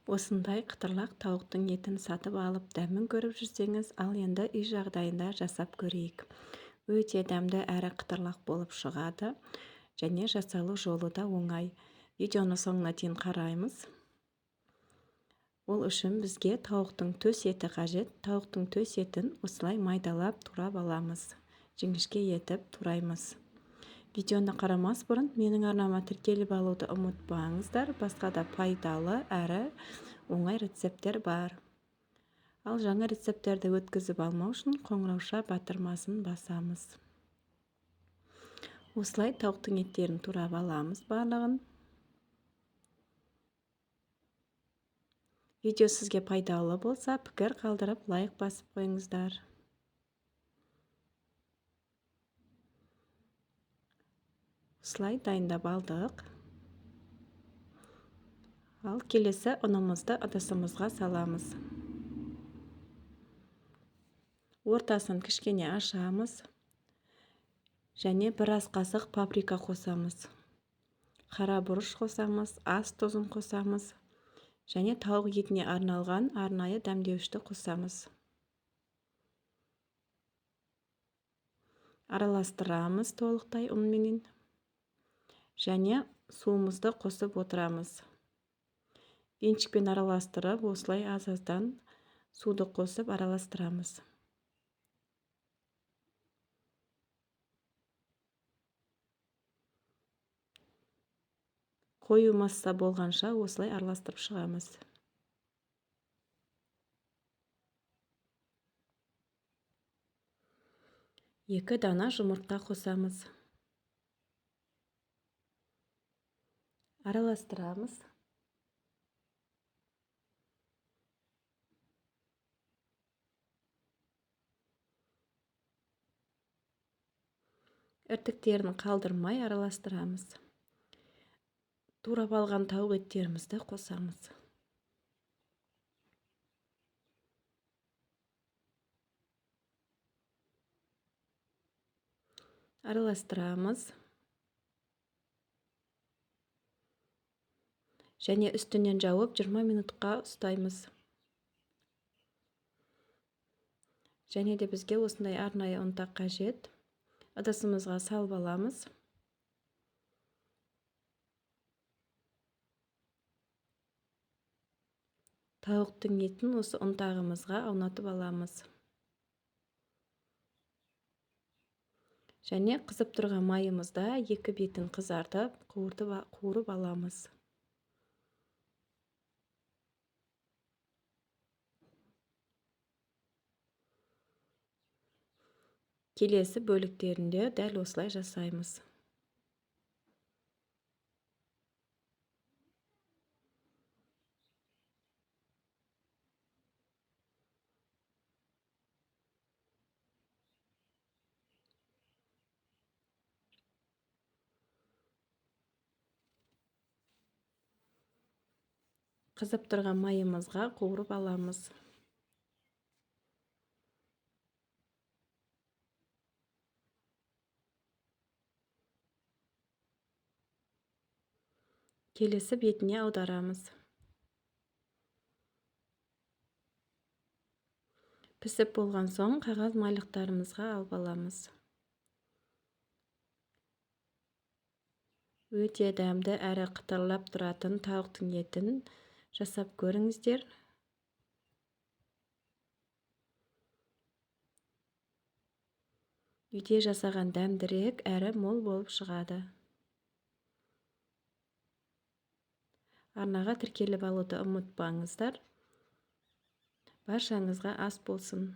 Осындай қытырлақ тауықтың етін сатып алып, дәмін көріп жүрсеңіз, ал енді үй жағдайында жасап көрейік. Өте дәмді әрі қытырлақ болып шығады және жасалу жолы да оңай. Видеоны соңына дейін қараймыз. Ол үшін бізге тауықтың төс еті қажет. Тауықтың төс етін осылай майдалап турап аламыз. Жіңішке етіп тураймыз. Видеоны қарамас бұрын менің арнама тіркеліп алуды ұмытпаңыздар. Басқа да пайдалы әрі оңай рецепттер бар. Ал жаңа рецепттерді өткізіп алмау үшін қоңырауша батырмасын басамыз. Осылай тауықтың еттерін турап аламыз барлығын. Видео сізге пайдалы болса, пікір қалдырып, лайк басып қойыңыздар. Осылай дайындап алдық. Ал келесі ұнымызды ыдысымызға саламыз. Ортасын кішкене ашамыз. Және біраз қасық паприка қосамыз. Қара бұрыш қосамыз, ас тұзын қосамыз. Және тауық етіне арналған арнайы дәмдеуішті қосамыз. Араластырамыз толықтай ұнменен. Және суымызды қосып отырамыз. Венчикпен араластырып, осылай аз-аздан суды қосып араластырамыз. Қою масса болғанша осылай араластырып шығамыз. 2 дана жұмыртқа қосамыз. Араластырамыз. Іртіктерін қалдырмай араластырамыз. Турап алған тауық еттерімізді қосамыз. Араластырамыз. Және үстінен жауып 20 минутқа ұстаймыз. Және де бізге осындай арнайы ұнтақ қажет. Ыдысымызға салып аламыз. Тауықтың етін осы ұнтағымызға аунатып аламыз. Және қызып тұрған майымызда екі бетін қызартып, қуырып аламыз. Келесі бөліктерінде дәл осылай жасаймыз. Қызып тұрған майымызға қуырып аламыз. Келесі бетіне аударамыз. Пісіп болған соң қағаз майлықтарымызға алып аламыз. Өте дәмді әрі қытырлап тұратын тауықтың етін жасап көріңіздер. Үйде жасаған дәмдірек әрі мол болып шығады. Арнаға тіркеліп алуды ұмытпаңыздар. Баршаңызға ас болсын.